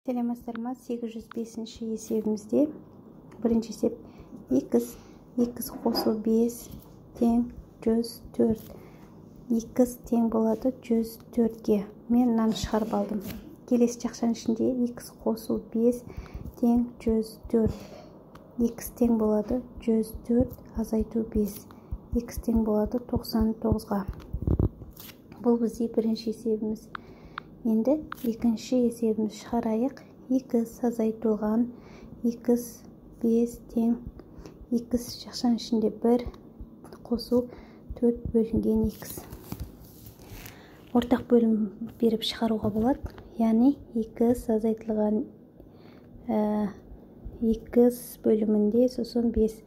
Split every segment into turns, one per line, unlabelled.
Сәлеметсіздер ме? 805-ші есебімізде бірінші есеп x, x қосу 5 тең 104. X тең болады 104-ге. Мен мынаны шығарып алдым. Келесі жақшаның ішінде x қосу 5 тең 104. X тең болады 104 азайту 5. X тең болады 99-ға. Бұл бізде бірінші есебіміз. Енді екінші есебіміз шығарайық. X азайтылған x 5 тең x жақшаның ішінде 1 қосу 4 бөлінген x. Ортақ бөлім беріп шығаруға болады. Яғни x азайтылған x бөлімінде сосын 5.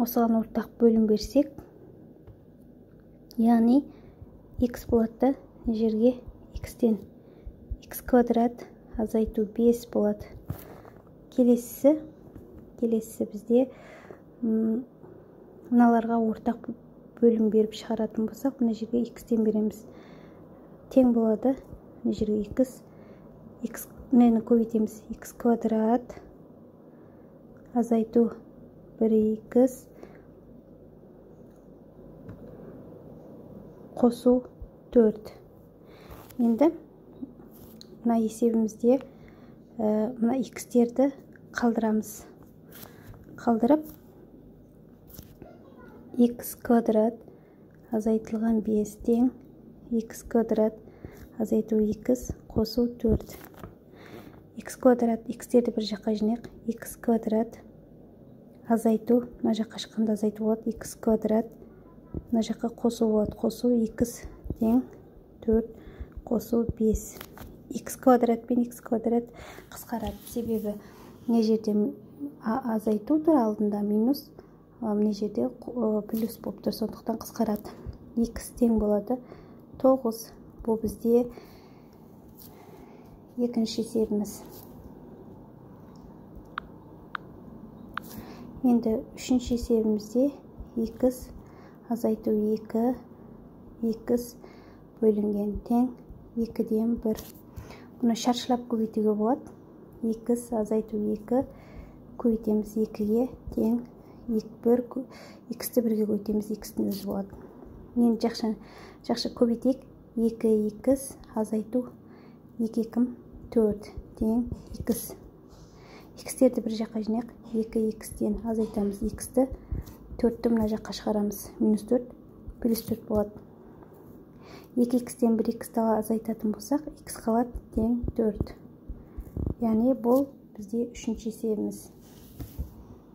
Осыған ортақ бөлім берсек, яғни x болады да жерге x-тен x квадрат азайту 5 болады. Келесісі бізде мыналарға ортақ бөлім беріп шығаратын болсақ, мына жерге x-тен береміз. Тең болады мына жерге x, x мынаны көбейтеміз. X квадрат азайту 1x қосу 4. Енді мына есебімізде мына x-терді қалдырамыз. Қалдырып x квадрат азайтылған 5 тең x квадрат азайту x қосу 4. X квадрат, x-терді бір жаққа жинайық. X квадрат азайту, мына жаққа шыққанда азайту болады. X квадрат мына жаққа қосу болады. Қосу x тең 4 қосу 5. X квадрат пен x квадрат қысқарады. Себебі мына жерде азайту тұр, алдында минус, мына жерде плюс болып тұр, сондықтан қысқарады. X тең болады 9. Бұл бізде екінші есебіміз. Енді үшінші есебімізде x азайту 2, x бөлінген тең 2-ден 1. Бұны шаршылап көбейтуге болады. X азайту 2 көбейтеміз 2-ге тең 1, x-ті 1-ге көбейтеміз, x-тің өзі болады. Енді жақсы көбейтейік. 2x азайту 2 2 4 тең x. X-терді бір жаққа жинайық. 2x-тен азайтамыз x-ті, 4-ті мына жаққа шығарамыз. Минус 4 плюс 4 болады. 2x-тен 1x-ті азайтатын болсақ, x қалады тең 4. Яғни бұл бізде үшінші есебіміз.